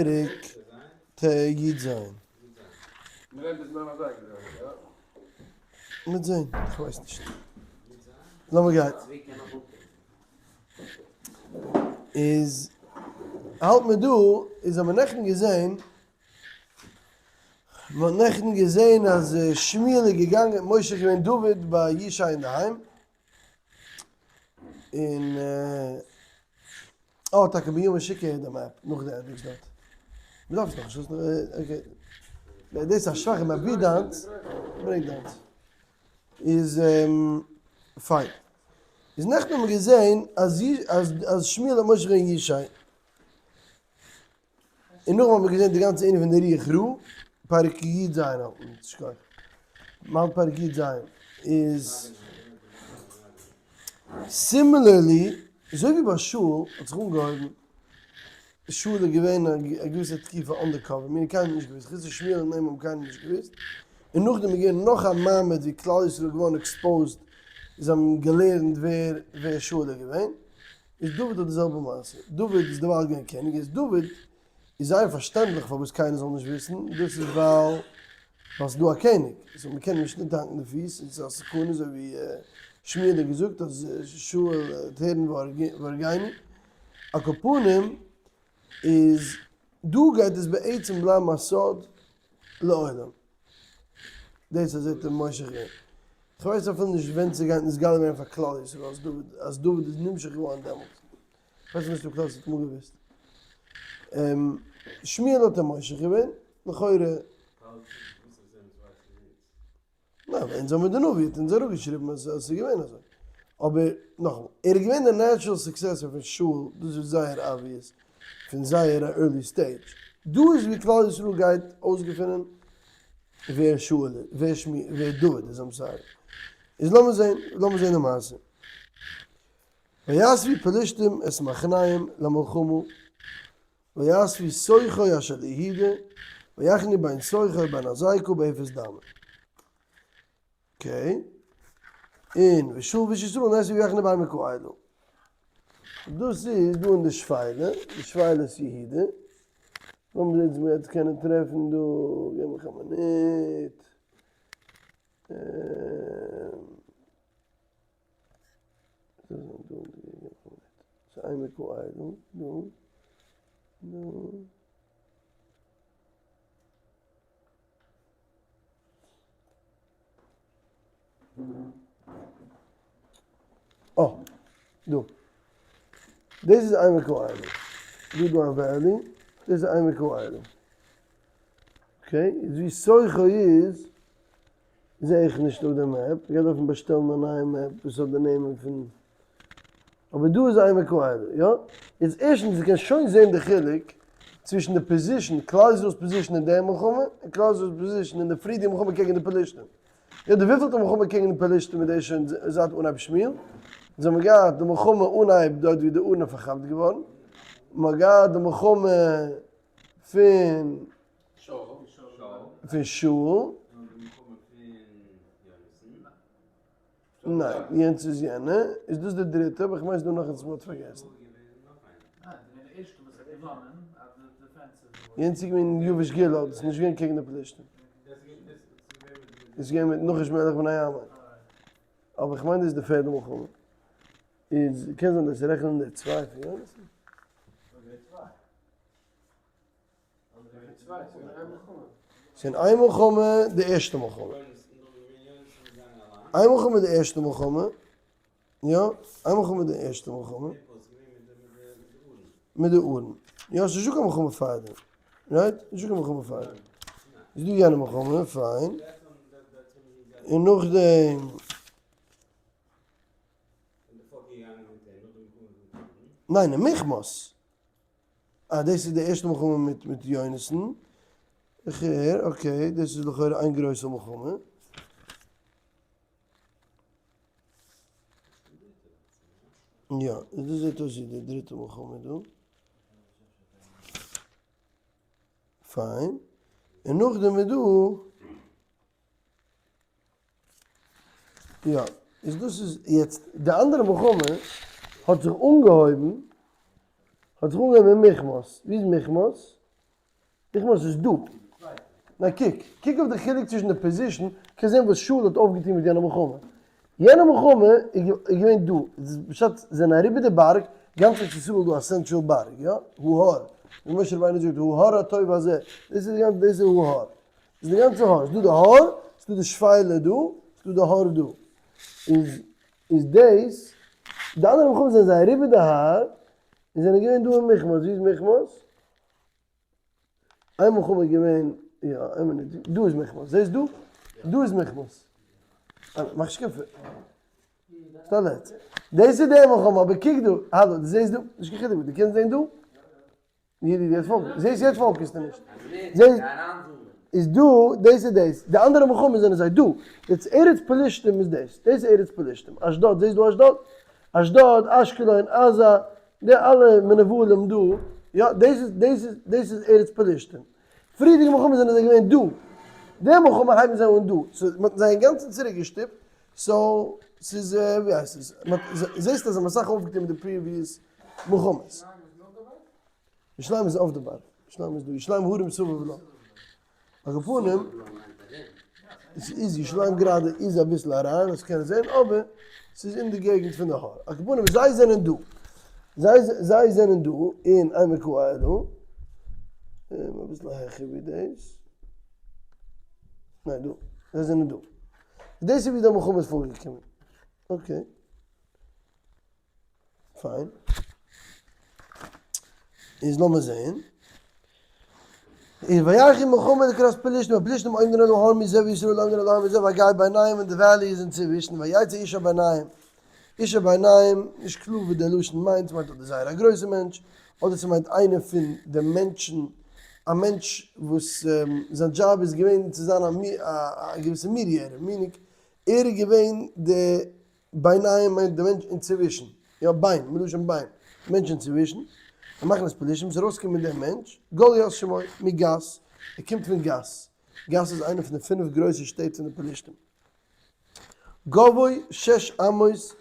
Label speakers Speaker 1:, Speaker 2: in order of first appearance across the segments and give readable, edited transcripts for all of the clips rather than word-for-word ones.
Speaker 1: פרק ט י ז. מ'וועט זעהן, איך ווייס נישט. לאמיר גיין. איז האלט מען דא, איז האט מען נעכטן געזעהן, מען האט נעכטן געזעהן אז שמואל איז געגאנגען, משה איז געווען דוד ביי ישי אינדערהיים, און אה, טאקע בנימין שיק אהער די map נאך די ענדיגסט דארט. מ'דארף עס נאכנישט, okay. דאס איז א שוואכע map, ווי דיינס? ברענג דיינס. איז פיין. איז נעכטן האבן מיר געזען אז אז שמואל האט מושח געווען ישי. און נאכדעם האבן מיר געזען די גאנצע ענין פון די רוח רעה, פרק י ז האלט מען, שכוח. מ'האלט פרק י ז איז similarly, אזוי ווי ביי שאול האט זיך אנגעהויבן, שאול איז געווען א געוויסע תקופה undercover, מיר האבן קיינמאל נישט געוואוסט, חוץ פון שמואל און אים האבן קיינער נישט געוואוסט, און נאכדעם איז געווען נאך א מעמד ווי כלל ישראל איז געווארן exposed, זיי האבן געלערנט ווער ווער שאול איז געווען, איז דוד האט די זעלבע מעשה, דוד איז דערווייל געווען קעניג, איז דוד איז זייער פארשטענדליך פארוואס קיינער זאל נישט וויסן, דאס איז ווייל ווייל ס'איז דא א קעניג, so מ'קען אים נישט אונטערהאקן די פיס, און ס'איז א סכנה אזוי ווי שמואל האט געזאגט אז שאול וועט הערן והרגני, על כל פנים איז דא גייט עס בעצם בלייבן א סוד לעולם, דאס אז ער האט אים מושח געווען, כ'ווייס אפילו נישט ווען ס'גייט נתגלה ווערן פאר כלל ישראל אז דוד אז דוד איז נמשח געווארן דעמאלטס. כ'ווייס נישט אויב כלל ישראל האט אמאל געוואוסט. שמואל האט אים מושח געווען, לכאורה. ניין, ווייל אונז האמיר די נביא האט אונז אראפגעשריבן אז עס איז געווען אזוי. אבער נאכאמאל, ער איז געווען די natural successor פון שאול, דאס איז זייער obvious פון זייער א early stage. דא איז ווי כלל ישראל גייט אויסגעפונען ווער שאול איז, ווער דוד איז, I'm sorry. איז לאמיר זען, לאמיר זען די מעשה. ויסבו פלשתים את מחניהם למלחמה, ויסבו סוכו אשר ליהודה, ויחנו בין סוכו ובין עזקה באפס דמים. okay. און ושאול ואיש ישראל נאספו ויחנו בעמק האלה. דאס איז דא אין די שפלה, די שפלת יהודה. לאמיר זען צו מ'גייט עס קענען טרעפן דא, געב מיך א מינוט. אה, דא. דאס איז עמק האלה. דא איז דא א valley, דאס איז עמק האלה. okay, איז ווי סוכו איז, זעה איך נישט אויף די map, כ'גיי דארפן באשטעלן א נייע map וואס האט די נעמען פון, אבער דא איז עמק האלה, יא? יעצט ערשטנס דו קענסט שוין זעהן די חילוק צווישן די position, כלל ישראל'ס position אין די מלחמה, און כלל ישראל'ס position אין די פריערדיגע מלחמה קעגן די פלשתים. יא, די וויפילטע מלחמה קעגן די פלשתים איז דאס שוין זייט אנהייב שמואל. אונז האבן געהאט די מלחמה אנהייב דארט ווי די ארון איז פארכאפט געווארן, מ'האט געהאט די מלחמה פון פון שאול. ניין, יענץ איז יענע. איז דאס די דריטע? אבער איך מיין ס'דא נאך איינס וואס מ'האט פארגעסן. יענץ איז געווען יבש גלעד, ס'איז נישט געווען קעגן די פלישתים. איז געווען מיט נחש מלך בני עמון. אבער איך מיין דאס איז די פערדע מלחמה. איז קען זיין דאס רעכענען די צוויי פון יונתן? ס'איז איין מלחמה די ערשטע מלחמה. איין מלחמה די ערשטע מלחמה, יא, איין מלחמה די ערשטע מלחמה. מיט די ארון. יא, ס'איז נישטא קיין מלחמה פארדעם. right? נישטא קיין מלחמה פארדעם. איז דא יענע מלחמה, פיין. און נאכדעם. ניין, אין מכמש. אה, דאס איז די ערשטע מלחמה מיט מיט יונתן. איך הער, okay, דאס איז לכאורה איין גרויסע מלחמה. יא, דאס זעט אויס ווי די דריטע מלחמה דא. פיין. און נאכדעם איז דא. יא, איז דאס איז יעצט די אנדערע מלחמה האט זיך אנגעהויבן, האט זיך אנגעהויבן אין מכמש, ווי איז מכמש? מכמש איז דא. ניין קוק, קוק אויף די חילוק צווישן די position, קענסט זען וואס שאול האט אויפגעטון מיט יענע מלחמה. יענע מלחמה איז געווען דא, בשעת זיי זענען אריבער די בארג, גאנץ ארץ ישראל איז דא א central בארג, יא? הוא ההר, ווי משה רבינו זאגט הוא ההר הטוב הזה, דאס איז די גאנצע, דאס איז הוא ההר, דאס איז די גאנצע הר, ס'איז דא די הר, ס'איז דא די שפלה דא, ס'איז דא די הר דא. איז איז דאס, די אנדערע מלחמות זענען זיי אריבער די הר, און זענען געווען דא אין מכמש, ווי איז מכמש? איין מלחמה איז געווען, יא, איין מינוט, דא איז מכמש, זעסט דא? דא איז מכמש. מאך נישט קיין שטאלעט. דאס איז די מלחמה, אבער קוק דא, האלא, דו זעסט דא? נישט קיין חילוק, דו קענסט זען דא? יעדער יעצט focus, זעסט יעצט focus סטו נישט. זעסט, איז דא, דאס איז דאס, די אנדערע מלחמות זענען זיי דא. יעצט ארץ פלשתים איז דאס, דאס איז ארץ פלשתים, אשדוד, זעסט דא אשדוד? אשדוד, אשקלון, עזה, די אלע מנוולים דא, יא, דאס איז, דאס איז, דאס איז ארץ פלשתים. פריערדיגע מלחמות זענען זיי געווען דא. די מלחמה הייבן זיי אן דא. so מ'האט זיי אינגאנצן צוריק געשטופט, so ס'איז ווי הייסט עס, מ'האט, זעסט אז זיי האבן אסאך אויפגעטון מיט די previous מלחמות. ירושלים איז אויף די בארג. ירושלים איז דא. ירושלים הרים סביב לה. על כל פנים, עס איז ירושלים גראדע איז אביסל אריין, דאס קען מען זען, אבער ס'איז אין די געגנט פון די הר. על כל פנים, זיי זענען דא. זיי זיי זענען דא אין עמק האלה. אביסל העכער ווי דאס. ניין דא. זיי זענען דא. דאס איז ווי די מלחמה איז פארגעקומען. okay. פיין. איז לאמיר זעהן. איז ויחי מלחמה לקראת פלישתים, והפלישתים עומדין על ההר מזה וישראל עומדין על ההר מזה והגיא ביניהם און די valley איז אינצווישן ויצא איש הביניים, איש הביניים, נישט קלאר וואס דער לשון מיינט, ס'מיינט אדער זייער א גרויסע מענטש, אדער ס'מיינט איינער פון די מענטשן, א מענטש וואס זיין דזשאב איז געווען צו זיין א געוויסע mediator, meaning ער איז געווען די ביניהם מיינט די מענטש אינצווישן, יא בין, מלשון בין, מענטש אינצווישן, ומחנות פלשתים, ס'איז ארויסגעקומען דער מענטש, גלית שמו, מגת, ער קומט פון גת, גת איז איינע פון די פינף גרויסע שטעט פון די פלשתים, גבוה שש אמות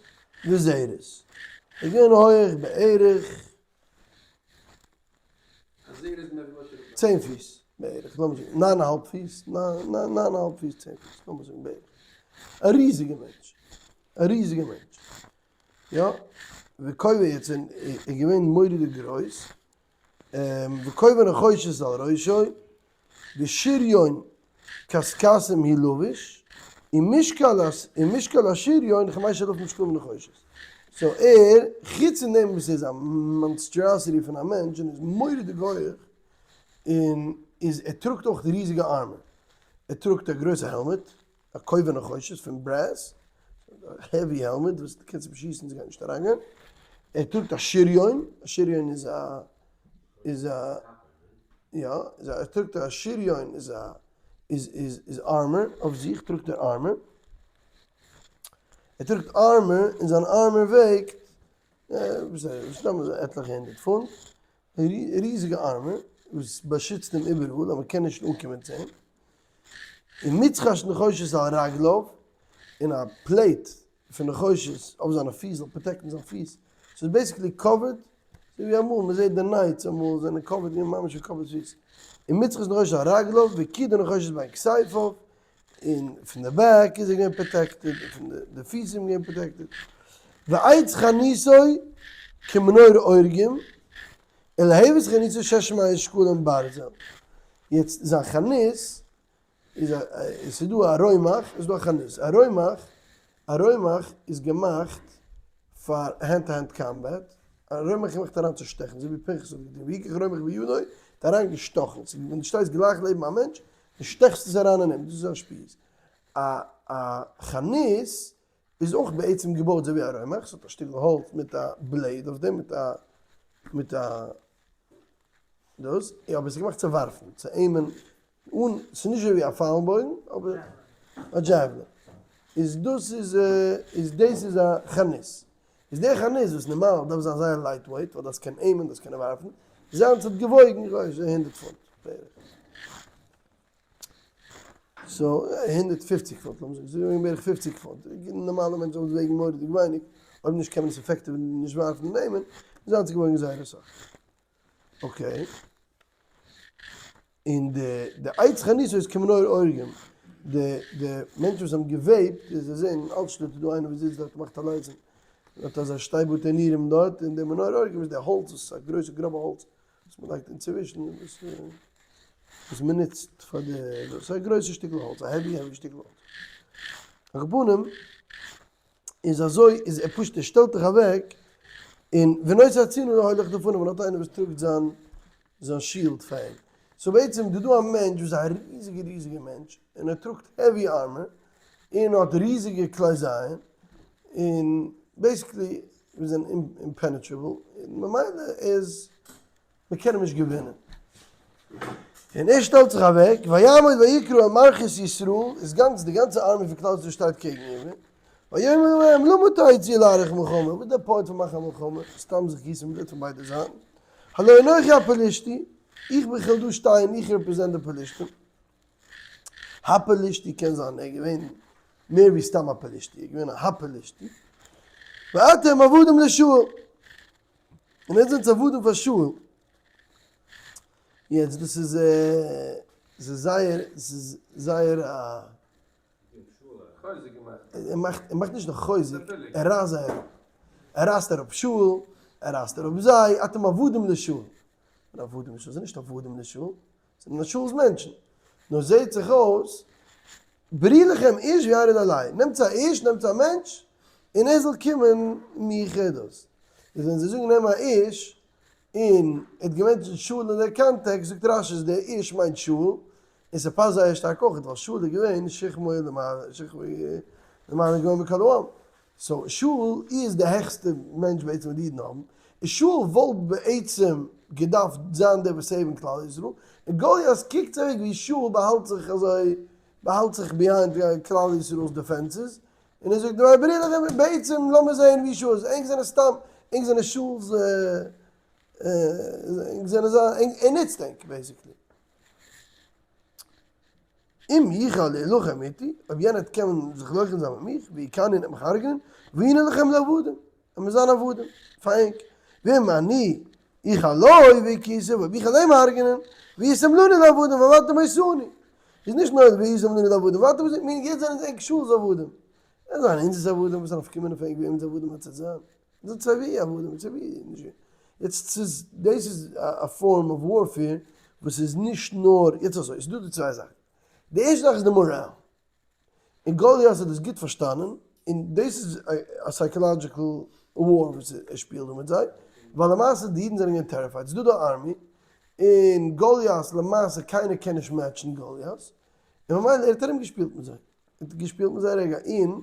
Speaker 1: וזרת, ער איז געווען הויעך בערך 10 פיס בערך, לאמיר זאגן ניין אהאלב פיס, ניין אהאלב פיס 10 פיס, לאמיר זאגן בערך, א ריזיגע מענטש, א ריזיגע מענטש, יא, וכובע יעצט איז געווען מורא'דיג גרויס, וכובע נחושת על ראשו, ושריון קשקשים הוא לבוש, ומשקל השריון חמשת אלפים שקלים נחושת. so ער, חוץ פון דעם וואס ער איז א monstrosity פון א מענטש און איז מורא'דיג הויעך, און איז ער טראגט אויך ריזיגע armor. ער טראגט א גרויסע העלמעט, א כובע נחושת פון brass, heavy helmet וואס דו קענסט אים שיסן ס'גייט נישט אריינגיין. ער טראגט א שריון, א שריון איז א איז א יא, איז א ער טראגט א שריון איז א איז איז איז armor, אויף זיך טראגט ער armor. ער טראגט armor און זיין armor וועגט סתם אזוי עטליכע הונדערט פונט. ריזיגע armor וואס באשיצט אים איבעראל אז מ'קען נישט אנקומען צו אים. און מצחש נחושת על רגליו, און א plate פון נחושת אויף זיינע פיס זאל protect ן זיין פיס, ס'איז basically covered, אזוי ווי אמאל מ'זעט די knights אמאל זענען covered געווען ממש ווי covered פיס, און מצחש נחושת על רגליו וכידה נחושת בין כתפיו, און פון די back איז ער געווען protected, און פון די פיס איז געווען protected, ועץ חניתו כמנור אורגים, ולהבת חניתו שש מאות שקלים ברזל. יעצט זיין חנית איז א, עס איז דא א רומח, עס איז דא א חנית, א רומח, א רומח איז געמאכט פאר hand to hand combat, א רומח איז געמאכט אריין צו שטעכן, אזוי ווי פנחס האט געטון, ויקח רומח בידו, האט אריין געשטאכן, ס'איז ווען דו שטייסט גלייך לעבן א מענטש, דו שטעכסט עס אריין אין אים, דאס איז א שפיז. א א חנית איז אויך בעצם געבויט אזוי ווי א רומח, ס'האט א שטיקל האלץ מיט א blade אויף דעם, מיט א מיט א דאס, אבער ס'איז געמאכט צו ווארפן, צו aim ען, אן, ס'איז נישט אזוי ווי א פייל און בויגן, אבער א javelin. איז דאס איז איז דאס איז א חנית. איז דער חנית וואס נארמאל דארף זיין זייער lightweight, ווייל דארפסט קענען aim ען, דארפסט קענען ווארפן, זיינס האט געוואויגן, איך ווייס נישט, הונדערט פונט בערך. so, 150 פונט, לאמיר זאגן, ס'איז געווען בערך 50 פונט. נארמאלע מענטשן זאלן וועגן מורא'דיג ווייניג, אויב נישט קען מען עס effective נישט ווארפן און נעמען, זיינס האט געוואויגן זייער אסאך. okay. און די די עץ חניתו איז כמנור אורגים, די די מענטשן וואס האבן געוועבט, זיי זעהן אין אלטשטאט איז דא איינער וואס זיצט דארט און מאכט א לייזן, און האט אזא שתי בתי נירים דארט, און די מנור אורגים איז די האלץ וואס איז א גרויסע גראבע האלץ וואס מען לייגט אינצווישן וואס וואס מען נוצט פאר די, ס'איז א גרויסע שטיקל האלץ, א heavy heavy שטיקל האלץ. על כל פנים איז אזוי איז ער פשוט ער שטעלט דיך אוועק און ונושא הצינור הולך לפניו און האט איינער וואס טראגט זיין זיין shield פאר אים. so בעצם דא דא א מענטש וואס איז א ריזיגע ריזיגע מענטש און ער טראגט heavy armor און האט ריזיגע כלי זיין און basically מיר זענען impenetrable און ממילא איז מען קען אים נישט געווינען. און ער שטעלט זיך אוועק, ויעמוד ויקרא אל מלכות ישראל, איז גאנץ די גאנצע army פון כלל ישראל שטייט קעגן איבער, ויאמר להם למה תצאו לערוך מלחמה, וואס איז דער point פון מאכן א מלחמה, סתם זיך גיסן בלוט פון ביידע זייטן, הלא אנכי הפלשתי, איך בין כ'וועל דא שטיין, איך represent די פלשתים. הפלשתי קען זיין ער איז געווען מער ווי סתם א פלשתי, ער איז געווען א הפלשתי. ואתם עבדים לשאול. און עטס זענטס עבדים פאר שאול. יעצט דאס איז ס'איז זייער ס'איז זייער א ער מאכט ער מאכט נישט נאר חוזק, ער רייסט זיי אראפ. ער רייסט אראפ שאול, ער רייסט אראפ זיי, אתם עבדים לשאול. עבדים לשאול, זיי זענען נישט עבדים לשאול, זיי זענען שאול'ס מענטשן. נאר זעהט זיך אויס, ברו לכם איש וירד אלי, נעמטס א איש, נעמטס א מענטש, און ער זאל קומען מיך דאס. איז ווען זיי זאגן נעם א איש, און ער האט געמיינט שאול אין דער קאנטעקסט, זאגט רשי אז דער איש מיינט שאול, און ס'פאסט זייער שטארק אויך, ווייל שאול איז געווען שכמו למעלה, שכמו למעלה גאון מכל העם. so שאול איז די העכסטע מענטש בעצם וואס די אידן האבן, און שאול וואלט בעצם געדארפט זיין דער וואס save ן כלל ישראל, און גוליית קוקט צוריק ווי שאול באהאלט זיך אזוי, באהאלט זיך behind כלל ישראל'ס defenses, און ער זאגט דברי ברידער בעצם לאמיר זעהן ווי שאול איז, ענק זענען סתם, ענק זענען שאול'ס, ענק זענען זיין, ער נוצט ענק basically. אם יוכל להילחם איתי, אויב יענער וועט קענען זיך לוחם זיין מיט מיך, והכני און מיך הרג'נען, והיינו לכם לעבדים, וועלן מיר זיין עבדים פאר ענק, ואם אני אוכל לו והכיתיו, אויב איך וועל אים הרג'נען, והייתם לנו לעבדים, ועבדתם אותנו. איז נישט נאר והייתם לנו לעבדים, ועבדתם אותנו, מיר יעצט זענען ענק שאול'ס עבדים. עס זענען אונזערס עבדים, וואס איז א נפקא מינה פאר ענק וועמענס עבדים עטס וועט זיין? זענט סיי ווי עבדים, סיי ווי נישט. יעצט ס'איז, דאס איז א form of warfare וואס איז נישט נאר, יעצט אזוי, ס'איז דא די צוויי זאכן. די ערשטע זאך איז די מאראל. און גוליית האט דאס גוט פארשטאנען, און דאס איז א psychological war וואס ער שפילט דא מיט זיי, ווייל למעשה די אידן זענען געווען terrified, ס'איז דא די army, און גוליית למעשה קיינער קען נישט match ן גוליית, און ממילא ער האט ארום געשפילט מיט זיי, ער האט געשפילט מיט זיי רגע, און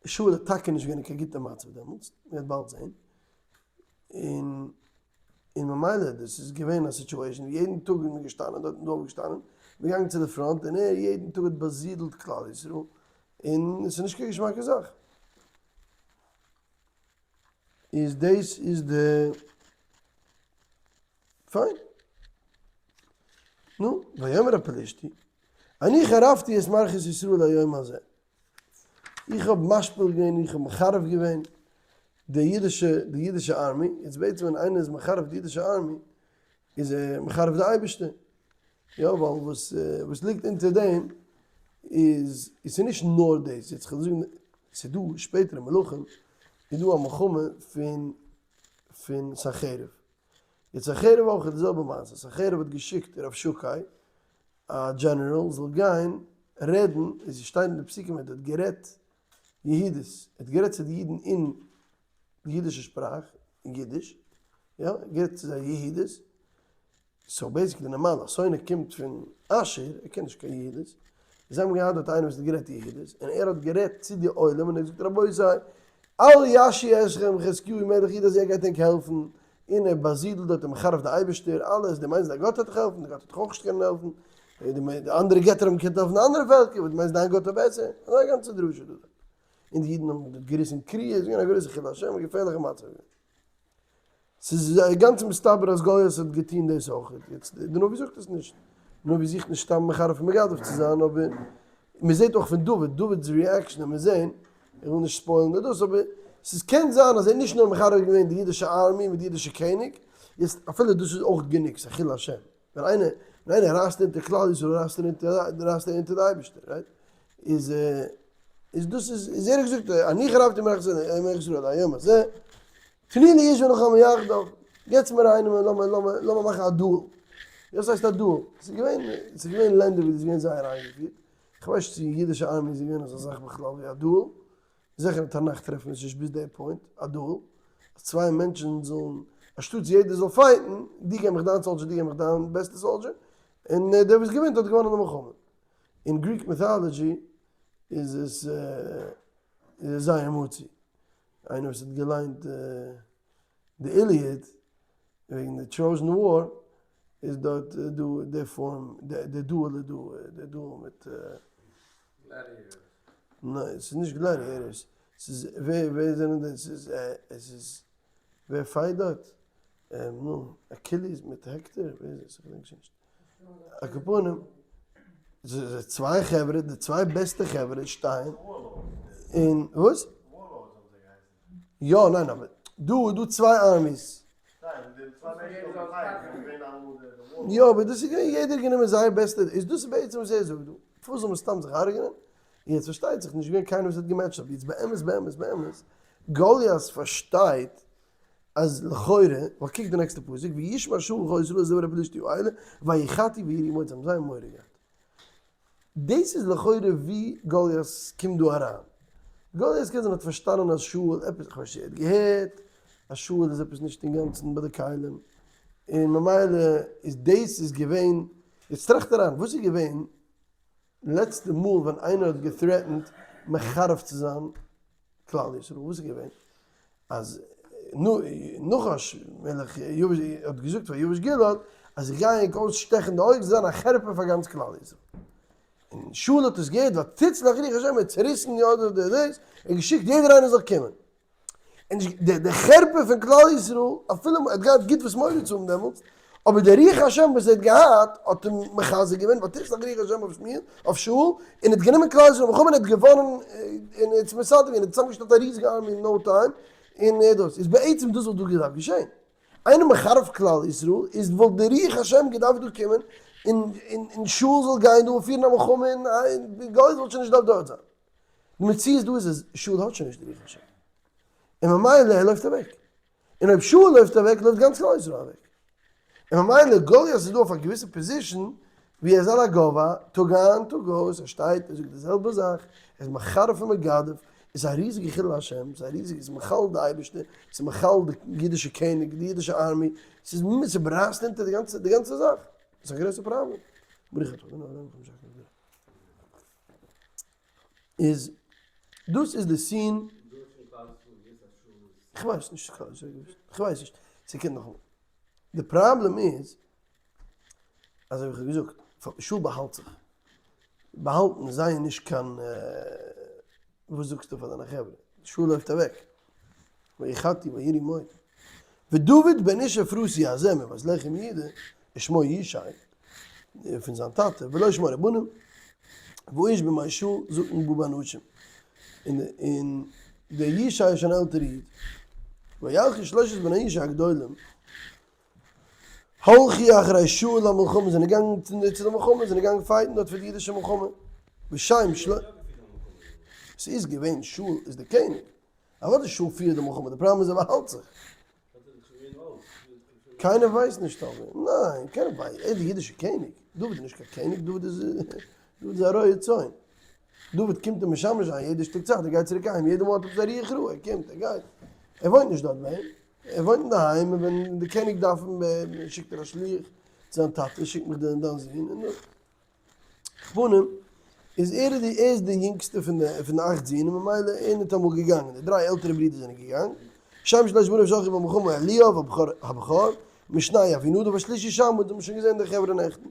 Speaker 1: שאול האט טאקע נישט געווען אין קיין גוטע מצב דעמאלטס, מען וועט באלד זען, און און ממילא דאס איז געווען א situation ווי יעדן טאג איז מען געשטאנען דארט און דארט געשטאנען, מען געגאנגען צו די front און ער יעדן טאג האט באזידלט כלל ישראל, און עס איז נישט קיין געשמאקע זאך. איז דאס איז די פיין. נו, ויאמר הפלשתי, אני חרפתי את מלכות ישראל היום הזה. איך האב משפיל געווען, איך האב מחרף געווען די אידישע, די אידישע army, יעצט בעצם ווען איינער איז מחרף די אידישע army, איז ער מחרף די אייבערשטער, יא, ווייל וואס וואס ליגט אונטער דעם איז, עס איז נישט נאר דאס, יעצט כ'וועל זאגן, ס'איז דא שפעטער אין מלכים, איז דא א מלחמה פון פון סנחריב, יעצט סנחריב אויך איז די זעלבע מעשה, סנחריב האט געשיקט רבשקה א דזשענעראל זאל גיין רעדן, עס שטייט אין די פסוקים ער האט גערעדט יהודית, ער האט גערעדט צו די אידן אין די אידישע שפראך, אין אידיש, יא, ער האט גערעדט צו זיי יהודית, so basically נארמאל א שונא קומט פון אשור, ער קען נישט קיין יהודית, זיי האבן געהאט דארט איינער וואס האט גערעדט יהודית, און ער האט גערעדט צו די עולם און ער האט געזאגט רבותי, אל ישעה אתכם חזקיהו מלך יהודה אז ער גייט ענק העלפן, און ער באזידלט דארט און מחרף די אייבערשטער, אלעס, דו מיינסט דיין גאט וועט דיך העלפן? די גאט וועט דיך אויך נישט קענען העלפן, די אנדערע געטער האבן געקענט העלפן די אנדערע פעלקער, וואס דו מיינסט דיין גאט איז בעסער? אזא גאנצע דרשה דא דארט. און די אידן האבן דארט געריסן קריעה, עס איז געווען א גרויסע חילול השם, א געפערליכע מצב געווען. ס'איז גאנץ מסתבר אז גוליית האט געטון דאס אויך, יעצט די נביא זאגט עס נישט, די נביא זוכט נישט סתם מחרף און מגדף צו זיין, אבער מען זעט אויך פון דוד, דוד'ס reaction וועט מען זען, איך וויל נישט spoil ן די דאס, אבער ס'איז קען זיין אז ער האט נישט נאר מחרף געווען די אידישע army מיט די אידישע קעניג, יעצט אפילו דאס איז אויך גענוג, ס'איז א חילול השם. ווען איינער ווען איינער רייסט אונטער כלל ישראל רייסט ער אונטער רייסט ער אונטער די אייבערשטער, right? איז איז דאס איז איז ער האט געזאגט אני חרבתי מערכת ישראל היום הזה, תנו לי איש ונלחמה יחדיו, געטס מיר איינעם און לאמיר לאמיר לאמיר מאכן א duel. וואס הייסט א duel? ס'איז געווען ס'איז געווען לענדער ווי דאס איז געווען זייער איינגעפירט, כ'ווייס נישט צו אין אידישע army איז געווען אזא זאך בכלל ווי א duel, זיכער אין תנך טרעפן מיר עס נישט ביז די point, א duel, אז צוויי מענטשן זאלן, אנשטאטס יעדער זאל fight ן, דו געב מיך דיין soldier, דו געב מיך דיין בעסטע soldier, און דער וואס געווינט האט געוואנען די מלחמה. אין Greek mythology איז עס איז עס זייער מצוי. איינער וואס האט געליינט די Iliad וועגן די Trojan War איז דארט דא די form, די duel איז דא, די duel מיט. ניין ס'איז נישט gladiators, ס'איז ווער ווער זענען די ס'איז עס איז ווער fight דארט? נו אקיליס מיט העקטער? ווער איז עס? איך געדענק שוין נישט. על כל פנים צוויי חברה די צוויי בעסטע חברה שטייען און וואס? יא ניין אבער דא איז דא צוויי armies. יא אבער דאס איז געווען יעדער האט גענומען זייער בעסטע איז דאס איז בעצם וואס ער זאגט דא פארוואס זאל מען סתם זיך הרג'נען יעצט פארשטייט זיך נישט געווען קיינער וואס האט געמעטשט אבער יעצט באמת באמת באמת גוליית פארשטייט אז לכאורה ווייל קוק די נעקסטע פסוק וישמע שאול וכל ישראל את דבר הפלשתי האלה ויחתו ויראו מאוד זיי האבן זייער מורא געהאט. דאס איז לכאורה ווי גוליית קומט דא אריין. גוליית קען זיין האט פארשטאנען אז שאול עפעס, כ'ווייס נישט צו ער האט געהערט אז שאול איז עפעס נישט אינגאנצן ביי די כלים, און ממילא איז דאס איז געווען, יעצט טראכט אריין, וואס איז געווען לעצטע מאל ווען איינער האט גע threatened מחרב צו זיין כלל ישראל, וואס איז געווען? אז נחש מלך יבש האט געזאגט פאר יבש גלעד אז איך גיי ענק אויסשטעכן די אויגן זיין א חרפה פאר גאנץ כלל ישראל. און שאול האט עס געהערט ותצלח רוח השם ער האט צעריסן די אדער די דאס און געשיקט יעדער איינער זאל קומען. און די חרפה פון כלל ישראל אפילו ער האט געהאט גוט וואס מורא צו האבן דעמאלטס אבער דער רוח השם וואס ער האט געהאט האט אים מחזק געווען, ותצלח רוח השם אויף שמואל, אויף שאול, און האט גענומען כלל ישראל מלחמה און האט געוואנען, און האט עס מסדר געווען, האט צוזאמגעשטעלט א ריזיגע army אין no time, און ער דאס, איז בעצם דאס וואלט דא געדארפט געשען. איינער מחרב כלל ישראל, איז וואלט דער רוח השם געדארפט דא קומען, און און שאול זאל גיין דא און פירן א מלחמה, און גוליית וואלט שוין נישט געדארפט דארט זיין. די מציאות דא איז אז שאול האט שוין נישט די רוח השם, און ממילא ער לויפט אוועק. און אויב שאול לויפט אוועק לויפט גאנץ כלל ישראל אוועק. און ממילא גוליית איז דא אויף א געוויסע position ווי ער איז על הגובה, טאג איין טאג אויס, ער שטייט ער זאגט די זעלבע זאך, ער איז מחרף און מגדף, עס איז א ריזיגע חילול השם, עס איז א ריזיגע, עס איז מחלל די אייבערשטער, עס איז מחלל די אידישע קעניג, די אידישע army, עס איז ס'ברייסט אונטער די גאנצע די גאנצע זאך, עס איז א גרויסע פראבלעם. ברוך אתה ה' אלוהינו מלך העולם. איז דאס איז די scene. כ'ווייס נישט, כ'ווייס נישט, ס'קומט נאכאמאל. די פראבלעם איז, אזוי ווי כ'האב געזאגט, שאול באהאלט זיך. באהאלטן איז זייער נישט קיין, וואס זאגסטו פאר דיינע חברה? שאול לויפט אוועק. ויחתו ויראו מאוד. ודוד בן איש אפרתי הזה מבית לחם יהודה, ושמו ישי, פון זיין טאטע, ולו שמונה בנים, והאיש בימי שאול זקן בא באנשים. און און דער ישי איז שוין עלטער איד. וילכו שלושת בני ישי הגדולים, הלכו אחרי שאול למלחמה, זענען געגאנגען צו די מלחמה, זענען געגאנגען fight ן דארט פאר די אידישע מלחמה. ושם של. ס'איז געווען שאול איז דער קעניג. אוודאי שאול פירט די מלחמה, די פראבלעם איז ער באהאלט זיך. קיינער ווייסט נישט אבער, ניין, קיינער ווייסט, ער איז די אידישע קעניג, דוד איז נישט קיין קעניג, דוד איז, דוד איז א רועה צאן. דוד קומט אים משמש זיין יעדע שטיק צייט, ער גייט צוריק אהיים, יעדע מאל האט עפעס א רוח רעה, ער קומט, ער גייט. ער וואוינט נישט דארט ביי אים, ער וואוינט אינדערהיים, און ווען די קעניג דארף אים, שיקט ער א שליח צו זיין טאטע, שיק מיך דיין זון, און פנים, איז ער די ער איז די יונגסטע פון די פון די אכט זין און ממילא ער ניטאמאל געגאנגען, די דריי עלטערע ברידער זענען געגאנגען, שם שלש בניו שהלכו במלחמה אליאב הבכור הבכור, משנהו אבינדב השלישי שמא, דאס האט מען שוין געזען די חברה נעכטן.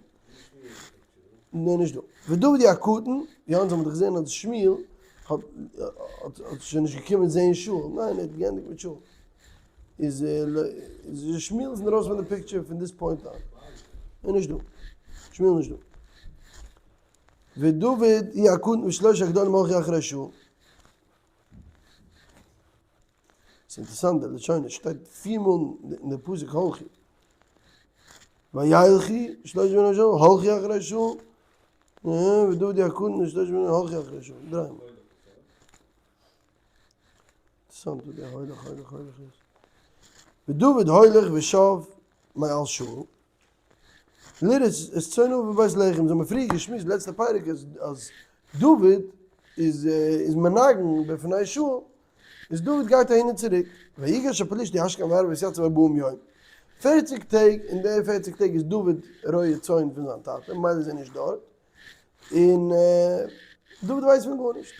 Speaker 1: ניין נישט דא. ודוד הוא הקטן, יא אונז האבן דאך געזען אז שמואל האט האט שוין נישט געקומען זען שאול, ניין ער האט געענדיגט מיט שאול. איז שמואל איז ארויס פון די picture פון this point אן. איז נישט דא. שמואל איז נישט דא. ודוד הוא הקטן ושלושה הגדולים הלכו אחרי שאול. ס'איז אינטערעסאנט די לשונות, שטייט פיר מאל אין די פסוק הלכו. וילכו שלושת בני שאול, הלכו אחרי שאול, ודוד הקטן ושלושת בני הלכו אחרי שאול, דריי מאל. אינטערעסאנט וואס דער הולך הולך הולך איז. ודוד הולך ושב מעל שאול, לראות את צאנו בבית לחם, אזוי האבן מיר פריער געשמועסט לעצטע פרק אז דוד איז איז מנגן בפני שאול, איז דוד גייט אהין און צוריק, ויגש הפלישתי השכם והערב ויתיצב ארבעים יום, פערציג טעג, אין די פערציג טעג איז דוד רועה צאן פון זיין טאטע, ממילא איז ער נישט דארט, און דוד ווייסט פון גארנישט.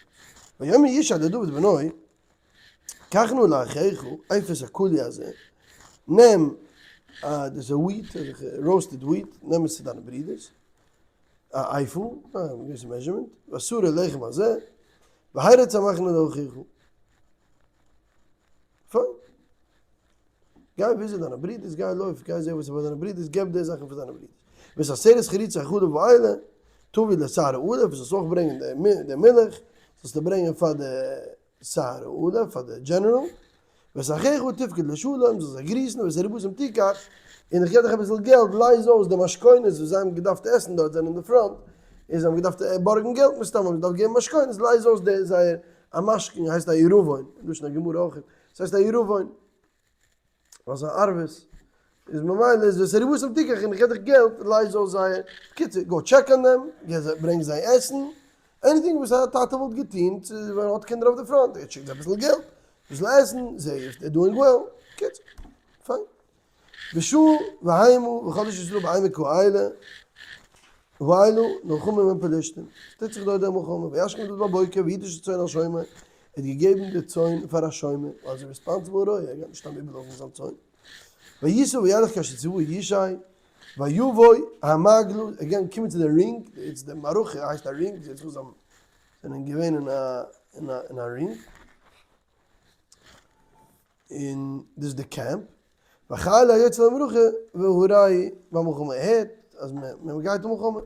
Speaker 1: ויאמר ישי לדוד בנו, קח נא לאחיך אפס הקלי הזה, נעם א, דאס איז wheat, אזעלכע roasted wheat, נעם עס צו דיינע ברידערס, א איפה, א געוויסע measurement, בשר הלחם הזה, והרץ המחנה לאחיך. פיין. גיי visit דיינע ברידערס, גיי לויף, גיי זע וואס איז ביי דיינע ברידערס, געב די זאכן פאר דיינע ברידערס. ואת עשרת חריצי החלב האלה, תביא לשר האלף, זאלסט אויך ברענגען די מילך, זאלסטו ברענגען פאר די שר האלף, פאר די דזשענעראל, ואת אחיך תפקד לשלום, זאלסט זיי גריסן, ואת ערבותם תיקח, און איך געב דיך אביסל געלט, לייז אויס די משכונות וואס זיי האבן געדארפט עסן דארט, זענען אין די פראנט, און זיי האבן געדארפט בארגן געלט מסתם, האבן זיי געדארפט געבן משכונות, לייז אויס די זייער, א משכון הייסט א עירבון, לשון הגמרא אויך, ס'הייסט א עירבון. ווייל ס'איז א ערבות, איז ממילא איז ואת ערבותם תיקח און איך געב דיך געלט לייז אויס זייער, בקיצור go check אן דעם, גיב זיי ברענג זיי עסן, anything וואס א טאטע וואלט געטון צו ווען ער האט קינדער אויף די פראנט, ער שיקט זיי אביסל געלט, אביסל עסן, זע if they're doing well, בקיצור, פיין. ושאול והמה וכל איש ישראל בעמק האלה האלה נלחמים עם פלשתים, עס טוט זיך דארט די מלחמה, וישכם דוד בבוקר ויטש את הצאן אל שומר, ער האט געגעבן די צאן פאר א שומר, ווייל ער איז responsible רועה, ער גייט נישט סתם איבערלאזן זיין צאן, ויסע וילך כאשר צוהו ישי, ויבוא המעגלה, ער איז געגאנגען קומען צו די רינג, איצט די מערכה הייסט א רינג, זעט זיך אויס זיי זענען געווען אין א רינג. און דאס איז די קעמפ, והחיל היוצא למערכה והראהו במלחמה, ער הערט אז מען גייט אין מלחמה.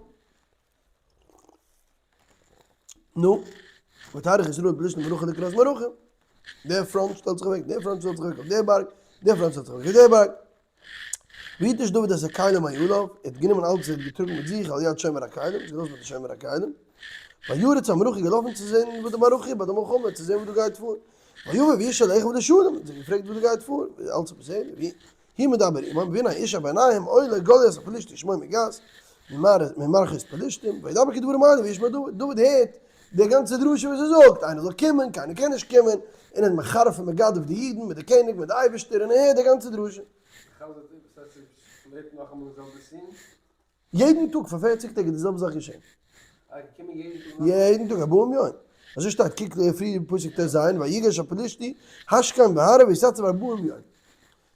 Speaker 1: נו, ותערוך ישראל פלשתים מערכה לקראת מערכה, דער פראנט שטעלט זיך אוועק, דער פראנט שטעלט זיך אוועק אויף דער בארג, דער פראנט שטעלט זיך אוועק אויף דער בארג. ויטש דוד את הכלים מעליו, ער האט גענומען אלץ וואס ער האט געטראגן מיט זיך על יד שומר הכלים, עס געלאזט ביי די שומר הכלים. וירץ המערכה, געלאפן צו זען וואס די מערכה איז ביי די מלחמה, צו זען וואס דא גייט פאר. ויבא וישאל אחיו לשלום, האט זיי געפרעגט וואס דא גייט פאר, אלץ איז בסדר, והוא מדבר עמם, והנה האיש ביניהם עולה גוליית הפלישתי שמו מגת, ממערכות פלשתים, וידבר כדברים האלה וישמע דוד, דוד הערט די גאנצע דרשה וואס ער זאגט, איינער זאל קומען, קיינער קען נישט קומען, און ער איז מחרף און מגדף די אידן מיט די קעניג מיט די אייבערשטער, און ער הערט די גאנצע דרשה. יעדן טאג פאר פערציג טעג איז די זעלבע זאך געשען. יעדן טאג ארבעים יום. אזוי שטייט, קוק פריער פסוק טז, ויגש הפלישתי השכם והערב ויתיצב ארבעים יום.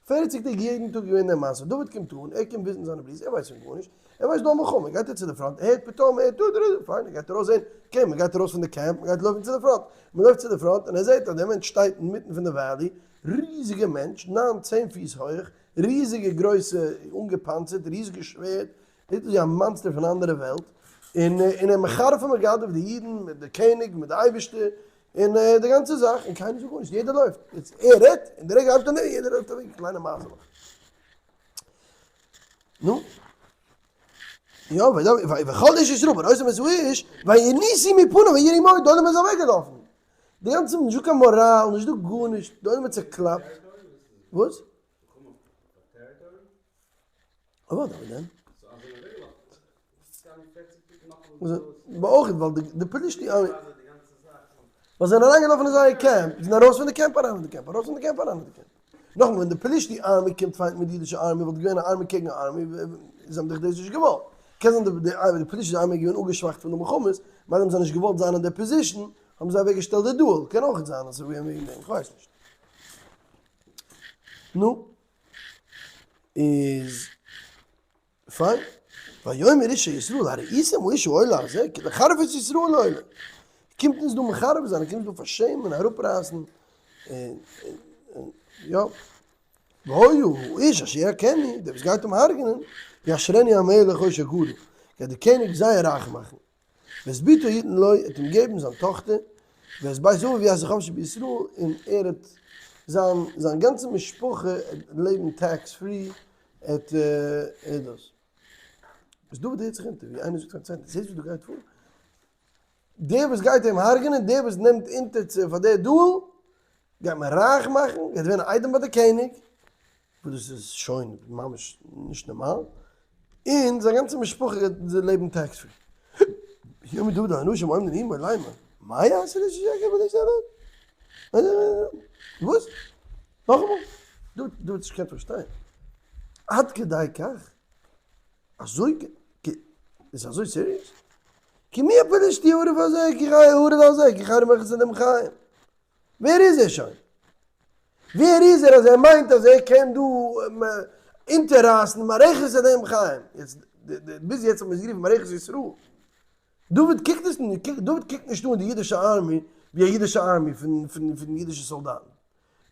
Speaker 1: פערציג טעג יעדן טאג געווען די מעשה, דוד קומט אן, ער קומט וויזן זיינע ברידער, ער ווייסט פון גארנישט, ער ווייסט דא א מלחמה, גייט ער צו די פראנט, ער הערט פתאום, ער הערט דא דא, פיין, ער גייט ארויס זען, okay, מען גייט ארויס פון די קעמפ, מען גייט לויפן צו די פראנט, מען לויפט צו די פראנט, און ער זעט אז דער מענטש שטייט אינמיטן פון די valley, ריזיגע מענטש, ניין צען פיס הויך, ריזיגע גרויסע אנגעפאנצערט, ריזיגע שווערד, זעט אויס ווי א monster פון א אנדערע וועלט, און און ער מחרף און מגדף די אידן מיט די קעניג מיט די אייבערשטער, און די גאנצע זאך, און קיינער זאגט גארנישט, יעדער לויפט, יעצט ער רעדט, און די רגע הייבט אן יעדער לויפט אוועק ווי קליינע מייזעלעך. נו. יא, וכל איש ישראל בראותם את האיש, וינוסו מפניו ויראו מאוד, די עולם איז אוועקגעלאפן. די גאנצע, נישטא קיין מאראל, נישטא גארנישט, די עולם האט צעקלאפט. וואס? אוודאי ווען דען? אויך ווייל די פלישתי army ווייל זיי זענען אריינגעלאפן אין זייער קעמפ, זיי זענען ארויס פון די קעמפ אריין אין די קעמפ, ארויס פון די קעמפ אריין אין די קעמפ. נאכאמאל ווען די פלישתי army קומט fight ן מיט די אידישע army וואלט געווען א army קעגן א army, זיי האבן דאך דאס נישט געוואלט. קען זיין די פלישתי army איז געווען אפגעשוואכט פון די מלחמות, מילא האבן זיי נישט געוואלט זיין אין די position, האבן זיי אוועקגעשטעלט די duel, קען אויך זיין אז ס'איז געווען וועגן דעם, כ'ווייס נישט. נו, איז פיין. ויאמר איש ישראל הראיתם האיש העולה הזה כי לחרף את ישראל עולה. קומט אונז דא מחרף זיין, ער קומט דא פארשעמען, אראפרייסן, און יא. והיה האיש אשר יכנו, דער וואס גייט אים הרג'נען, יעשרנו המלך עושר גדול, גייט דער קעניג זייער רייך מאכן. ואת בתו יתן לו, ער האט אים געבן זיין טאכטער, ואת בית אביו יעשה חפשי בישראל, און ער האט זיין זיין גאנצע משפחה לעבן tax free, ער האט דאס. וואס דוד הערט זיך אונטער, ווי איינער זאגט פארן צווייטן, זעסט וואס דא גייט פאר? דער וואס גייט אים הרג'נען, דער וואס נעמט אונטער צו פאר דער duel, גייט מען רייך מאכן, גייט ווערן א איידעם ביי די קעניג, וואס דאס איז שוין ממש נישט נארמאל, און זיין גאנצע משפחה גייט לעבן tax free. ויאמר דוד אל האנשים העומדים עמו לאמר, מה יעשה לאיש אשר יכה הפלשתי הללו? וואס? נאכאמאל? דוד האט נישט געקענט פארשטיין. עד כדי כך? אזוי איז אזוי serious? כי מי הפלשתי הארור הזה כי חי הארור הזה כי חרם מערכת אדם חיים. ווער איז ער שוין? ווער איז ער אז ער מיינט אז ער קען דא אונטעררייסן מערכת אדם חיים? יעצט ביז יעצט האט מען עס גערופן מערכת ישראל. דוד קוקט עס נישט, דוד קוקט נישט אן די אידישע army ווי א אידישע army פון אידישע סאלדאטן.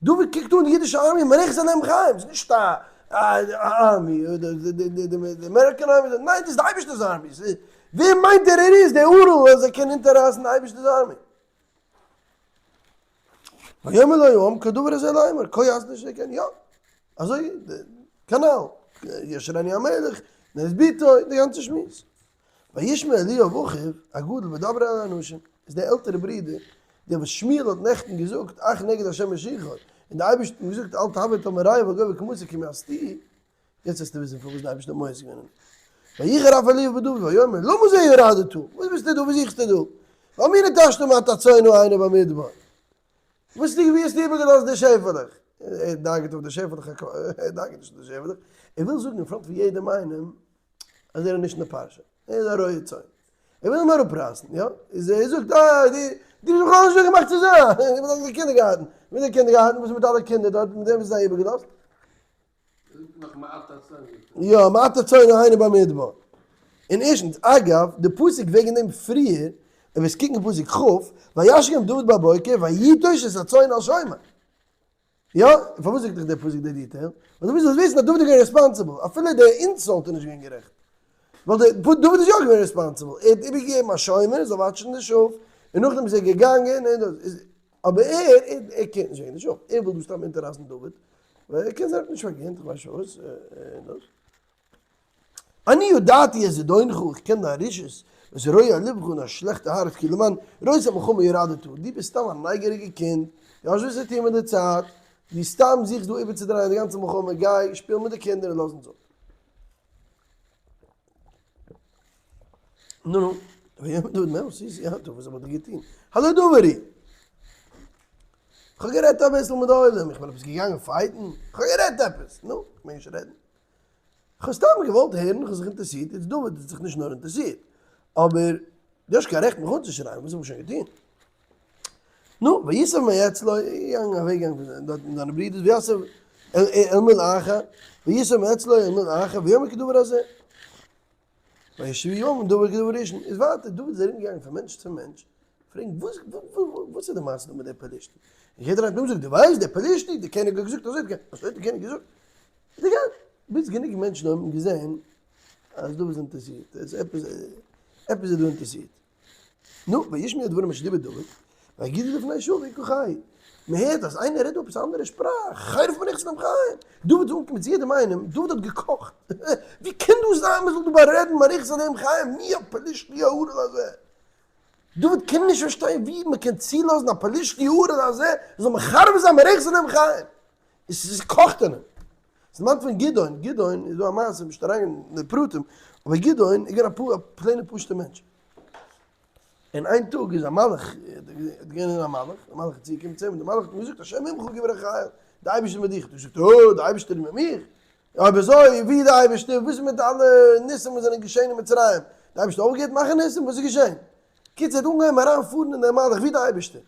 Speaker 1: דוד קוקט אן די אידישע army מערכת אדם חיים, ס'איז נישט א army, די American army, ניין דאס איז די אייבערשטער'ס army, ווער מיינט ער ער איז, דער ארור אז ער קען אונטעררייסן די אייבערשטער'ס army? ויאמר לו העם כדבר הזה לאמר, כה יעשה לאיש אשר כן, יא, אזוי כנל, ישרני המלך, נס ביתו, די גאנצע שמועס. וישמע אליאב אחיו הגדול בדברו אל האנשים, איז דער עלטערע ברודער, דער וואס שמואל האט נעכטן געזאגט, אך נגד השם משיחו, און דער אייבערשטער האט אים געזאגט אל תבט אל מראהו ואל גובה קומתו כי מאסתיהו, יעצט וועסטו וויסן פארוואס דער אייבערשטער האט מואס געווען. ויחר אף אליאב בדוד ויאמר למה זה ירדת, וואס ביסטו דא, וואס זוכסטו דא, ועל מי נטשת מעט הצאן העיני במדבר, וואס ווי האסטו איבערגעלאזט די שעפעלעך? ער דאגה'ט אויף די שעפעלעך, ער דאגה'ט נישט אויף די שעפעלעך, ער וויל זאגן אין front פון יעדעם איינעם אז ער איז נישט אין די פרשה, ער איז א רועה צאן, ער וויל אים אראפרייסן, יא, איז ער זאגט אה, די די ביסט בכלל נישט דא געמאכט צו זיין, איך בין דאך די קינדערגארטן, מיט די קינדערגארטן, וואס איז מיט אלע קינדער דארט, מיט וועם האסטו זיי איבערגעלאזט? יא, מעט הצאן היינו במדבר. און ערשטנס, אגב, די פסוק וועגן דעם פריער, אויב וועסט קוקן פסוק כ', וישכם דוד בבוקר ויטוש את הצאן אל שומר. יא, פארוואס זאגט דיך דער פסוק די detail? ווייל דו מוזט וויסן אז דוד איז געווען responsible, אפילו די insult איז נישט געווען גערעכט. ווייל דוד איז יא געווען responsible, ער האט איבערגעגעבן א שומר זאל watch ן די שאף, און נאכדעם איז ער געגאנגען און דאס איז, אבער ער, ער care ט נישט וועגן די שאף, ער וויל דא סתם אונטעררייסן דוד, ווייל ער קען זיין ער האט נישט פארגינט, איך ווייס נישט פארוואס, און דאס. אני ידעתי את זדונך, איך קען דיין רשעות, ואת רוע לבך און דיין שלעכטע הארץ, כי למען ראות המלחמה ירדת, דו ביסט סתם א נייגעריגע קינד, דו האסט וואס צו טון מיט די צייט, דו סתם זוכסט דא איבערצודרייען די גאנצע מלחמה, גיי שפיל מיט די קינדער און לאז אונז אפ. נו נו, ויאמר דוד מה עשיתי עתה, וואס האב איך דיר געטון? הלא דבר הוא! כ'האב גערעדט אביסל מיט די עולם, איך בין עפעס געגאנגען fight ן? כ'האב גערעדט עפעס! נו, כ'מעג נישט רעדן? כ'האב סתם געוואלט הערן, כ'האב זיך אינטערסירט, איצט דוד האט זיך נישט נאר אינטערסירט, אבער דו האסט קיין רעכט מיך אנצושרייען, וואס האב איך שוין געטון? נו, ויסב מאצלו, איז געגאנגען אוועקגעגאנגען פון דארט מיט זיינע ברידערס, ויסב אל מול אחר, ויסב מאצלו אל מול אחר, ויאמר כדבר הזה. וישיב יואב דבר כדבר ראשון, איז ווייטער, דוד איז ארומגעגאנגען פון מענטש צו מענטש, פרעגן וואס וואס איז די מעשה דא מיט די פלשתי? און יעדער האט אים געזאגט, דו ווייסט די פלשתי, די קעניג האט געזאגט אזוי, אזוי האט די קעניג געזאגט. איז עגאל, ביז גענוג מענטשן האבן געזען אז דוד איז אינטערסירט, עס איז עפעס, עפעס איז דא אינטערסירט. נו, וישמעו הדברים אשר דיבר דוד, ויגידו לפני שאול ויקחהו. מען הערט אז איינער רעדט דא עפעס א אנדערע שפראך, חרף מנכס דעם חיים. דוד איז אנגעקומען צו יעדעם איינעם, דוד האט געקאכט, ווי קען דאס זיין מען זאל דא בארעדן מנכס דעם חיים, מי הפלשתי הארור הזה? דוד קען נישט פארשטיין ווי מען קען צולאזן א פלשתי הארור הזה זאל מחרב זיין מנכס דעם חיים. עס קאכט אין אים. עס דערמאנט פון גדעון, גדעון איז דא א מעשה, נישט אריין אין די פרטים, אבער גדעון איז געווען א plain ע פשוטע מענטש. און איין טאג איז א מלאך, האט געווען א מלאך, דער מלאך איז צוגעקומען צו אים, און דער מלאך האט אים געזאגט, השם עמך גיבור החיל, דער אייבערשטער איז מיט דיך. האט ער געזאגט, אה, דער אייבערשטער איז מיט מיך? אויב אזוי, ווי איז דער אייבערשטער? וואס איז מיט אלע ניסים וואס זענען געשען אין מצרים? דער אייבערשטער האט אויפגעהערט מאכן ניסים? וואס איז געשען? קיצור, ער האט אנגעהויבן אריינפארן אין דעם מלאך, ווי איז דער אייבערשטער?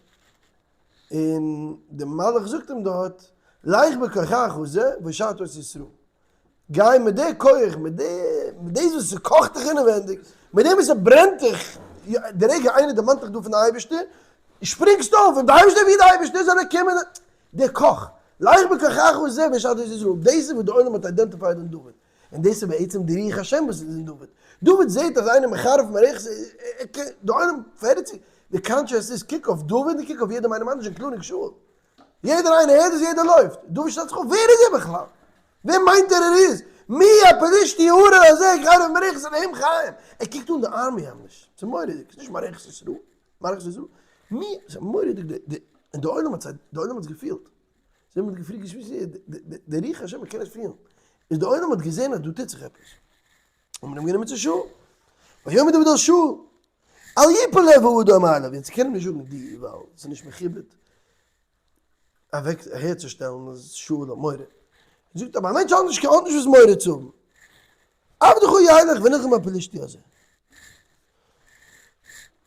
Speaker 1: און דער מלאך זאגט אים דארט, לך בכוחך זה והושעת את ישראל. גיי מיט די כח, מיט די, מיט דאס וואס ס'קאכט דיך אינעווענדיג, מיט דעם וואס ס'ברענט דיך, די רגע איינער דערמאנט דיך דא פון די אייבערשטער, שפרינגסטו אויף, און די אייבערשטער ווי די אייבערשטער זאל ער קומען, די קאך, לך בכוחך זה והושעת את ישראל, דאס איז וואס די עולם האט identified אין דוד, און דאס איז בעצם די רוח השם וואס איז אין דוד, דוד זעט אז איינער מחרף מערכת, די עולם פערט זיך, די contrast איז קוק אויף דוד און קוק אויף יעדעם איינעם אנדערש including שאול, יעדער איינער הערט עס יעדער לויפט, דוד שטעלט זיך אויף ווער איז ער בכלל? ווער מיינט ער ער איז? מי הפלישתי הארור הזה חרב מערכת אלהים חיים, ער קוקט אן די army ממש, ס'איז מורא'דיג, ס'איז נישט מערכת ישראל, מערכת ישראל, מי, ס'איז מורא'דיג די, די, און די עולם האט זיי, די עולם האט עס געפילט, זיי האבן געפרעגט געשמועסט, די רוח השם מ'קען עס פילן, איז די עולם האט געזען אז דא טוט זיך עפעס, האט מען אים גענומען צו שאול, ויאמר דוד אל שאול, אל יפול לב האדם אליו, יעצט קען ער נישט זאגן די ווייל ס'איז נישט מכובד אוועק אהערצושטעלן אז שאול האט מורא, זאגט אבער א מענטש האט נישט האט נישט וואס מורא צו האבן, עבדך ילך ונלחם בפלשתי הזה.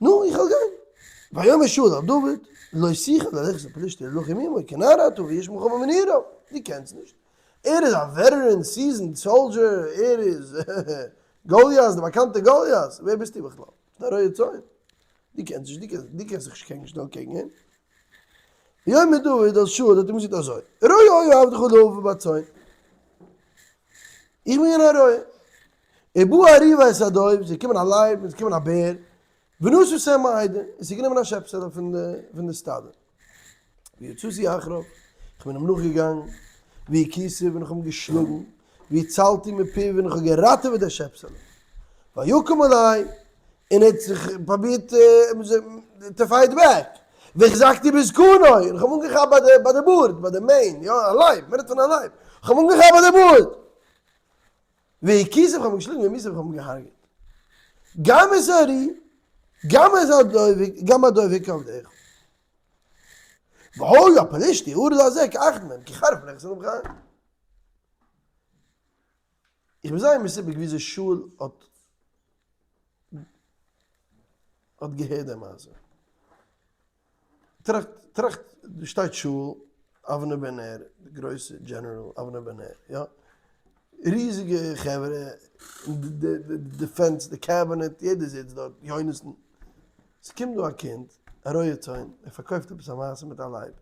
Speaker 1: נו, איך וועל גיין. ויאמר שאול אל דוד, לא תוכל ללכת אל הפלשתי להילחם עמו, כי נער אתה ואיש מלחמה מנעוריו, דו קענסט נישט. ער איז א veteran seasoned soldier, ער איז גוליית, די באקאנטע גוליית, ווער ביסטו בכלל? ביסט א רועה צאן. דו קענסט נישט, דו קענסט זיך נישט קעגן שטעלן קעגן אים. ויאמר דוד אל שאול האט אים געזאגט אזוי, רועה היה עבדך לבוא בצאן. איך בין געווען א רועה. ובא הארי ואת הדוב, ס'איז געקומען א לייב און ס'איז געקומען א בער, ונשא שה מהעדר, און ס'איז גענומען א שעפסעלע פון די סטאדע. ויצאתי אחריו, איך בין אים נאכגעגאנגען, והכיתיו, און איך האב אים געשלאגן, והצלתי מפיו, און איך האב געראטעוועט דער שעפסעלע. ויקם עלי, און ער האט זיך פרובירט to fight back, והחזקתי בזקנו, און איך האב אנגעכאפט ביי די בארד, ביי די mane, יא, א לייב, מען רעדט פון א לייב, איך האב אנגעכאפט ביי די בארד. והכיתיו, איך האב אים געשלאגן והמיתיו, איך האב אים געהארגעט. גם את הארי, גם את הדוב, גם הדוב הכה עבדך. והיה הפלשתי הארור הזה כאחד מהם, כי חרב מערכות אלהים חיים. איך בין זייער מסופק וויאזוי שאול האט האט געהערט די מעשה. טראכט, טראכט, דא שטייט שאול, אבנר בן נר, די גרויסע general אבנר בן נר, יא? ריזיגע חברה, די defense, די cabinet, יעדער זיצט דארט, יונתן. ס'קומט דא א קינד, א רועה צאן, ער פארקויפט עפעס א מעשה מיט א לייב.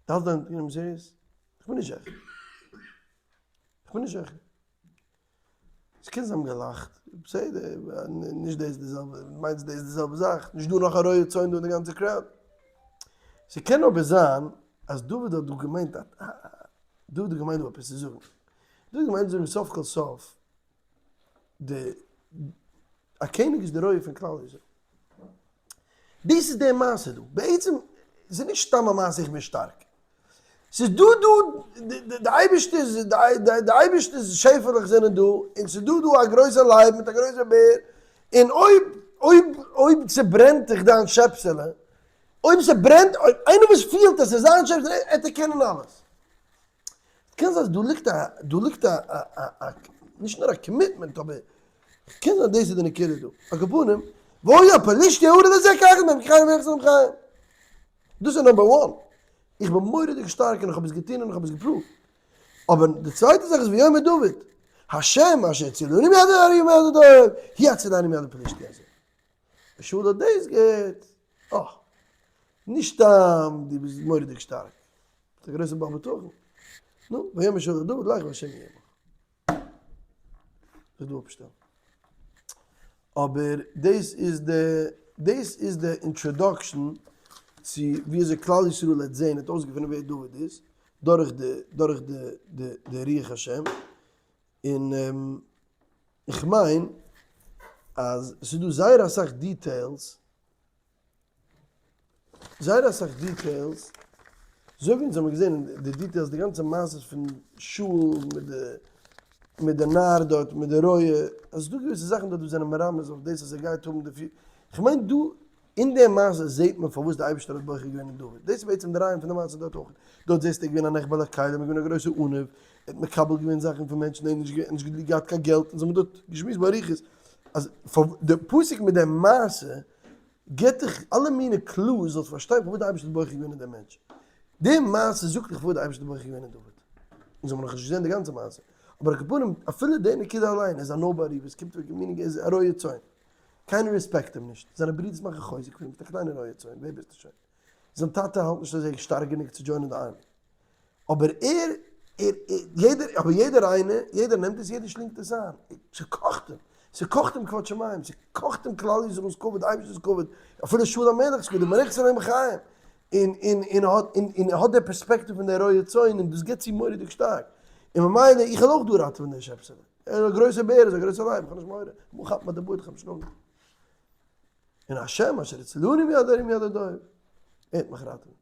Speaker 1: דארף דען טון אים serious? כ'בין נישט זיכער. כ'בין נישט זיכער. ס'קען זיין האבן געלאכט, בסדר, נישט דאס די זעלבע, מיינסט דאס די זעלבע זאך, נישט דא נאך א רועה צאן דא אין די גאנצע crowd. ס'קען אבער זיין אז דוד האט דא געמיינט א, דוד האט געמיינט דא עפעס צו זאגן. דוד האט געמיינט צו זאגן סוף כל סוף, די, א קעניג איז די רועה פון כלל ישראל. דאס איז די מעשה דא. בעצם ס'איז נישט סתם א מעשה איך בין שטארק. ס'איז דא דא די אייבערשטער'ס די אייבערשטער'ס שעפעלעך זענען דא, און ס'איז דא דא א גרויסע לייב מיט א גרויסע בער, און אויב אויב אויב ס'ברענט דיך דיין שעפסעלע, אויב ס'ברענט, אויב איינער וואס פילט אז ס'איז זיין שעפסעלע, עט ער קענען אלעס. קען זיין אז דא ליגט א דא ליגט א א נישט נאר א commitment אבער קען זיין דאס איז די נקודה דא. על כל פנים, והיה הפלשתי הארור הזה כאחד מהם כי חרב מערכות אלהים חיים. דאס איז number one. איך בין מורא'דיג שטארק און איך האב עס געטון און איך האב עס געפרואווט. אבער די צווייטע זאך איז ויאמר דוד, השם אשר הצילני מיד הארי ומיד הדוב, הוא יצילני מיד הפלשתי הזה. שאול האט דאס געהערט, אה, נישט סתם דו ביסט מורא'דיג שטארק, ביסט א גרויסער בעל בטחון. נו, ויאמר שאול אל דוד, לך והשם יהיה עמך. זיך דא אפשטעלן. אבער דאס איז די, דאס איז די introduction צו ווי אזוי כלל ישראל האט זעהן, האט אויסגעפונען ווער דוד איז, דורך די, דורך די, די רוח השם. און איך מיין אז ס'איז דא זייער אסאך details, זייער אסאך details, אזוי ווי אונז האבן געזען אין די details די גאנצע מעשה פון שאול מיט די מיט די נער דארט מיט די רועה, אז ס'איז דא געוויסע זאכן דארט וואס זענען מרמז אויף דאס אז ער גייט האבן די פי, כ'מיין דא אין די מעשה זעהט מען פארוואס די אייבערשטער האט בוחר געווען אין דוד, דאס איז בעצם די רעיון פון די מעשה דארט אויך, דארט זעסטו ער איז געווען א נחבא אל הכלים, ער איז געווען א גרויסע עניו, ער האט מקבל געווען זאכן פון מענטשן, ער האט נישט געהאט קיין געלט, אונז האבן דארט געשמועסט באריכות אז די פסוק מיט די מעשה גיבט דיך אלע מיני clues זאלסט פארשטיין פארוואס די אייבערשטער האט בוחר געווען אין דעם מענטש, די מעשה זאגט דיך פארוואס די אייבערשטער האט בוחר געווען אין דוד, אונז האבן נאכנישט געזען די גאנצע מעשה, אבער על כל פנים אפילו די נקודה אליין איז א nobody וואס קומט פון meaning איז א רועה צאן. קיינער רעספעקט אים נישט, זיינע ברידערס מאכן חוזק פון אים, ביסט א קליינער רועה צאן, ווער ביסטו שוין? זיין טאטע האלט נישט אז ער איז שטארק גענוג צו join ען די army, אבער ער, ער, יעדער, אבער יעדער איינער, יעדער נעמט עס, יעדער שלינגט עס איין, ס'קאכט אים, ס'קאכט אים כבוד שמים, ס'קאכט אים כלל ישראל'ס כבוד, אייבערשטער'ס כבוד, אפילו שאול המלך'ס כבוד, די מערכת אלהים חיים, און, און, און האט, און, און האט די פערספעקטיוו פון די רועה צאן, און דאס גיבט צו מורא'דיג שטארק. און ממילא איך וועל אויך דא ראטעווען די שעפסעלע. ער איז א גרויסער בער, ער איז א גרויסער לייב, איך האב נישט מורא, איך כאפ מיט די בארד, איך האב נישט שלאגן. און השם אשר הצילני מיד הארי ומיד הדוב, ער וועט מיך ראטעווען.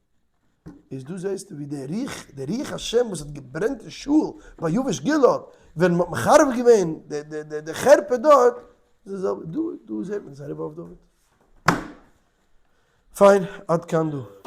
Speaker 1: איז דא זעסטו ווי דער רוח, דער רוח השם וואס האט געברענט אין שאול ביי יבש גלעד, ווען מ'האט מחרב געווען די חרפה דארט, איז די זעלבע דא, דא זעט מען עס אריבער אויף דוד. פיין, עד כאן דא.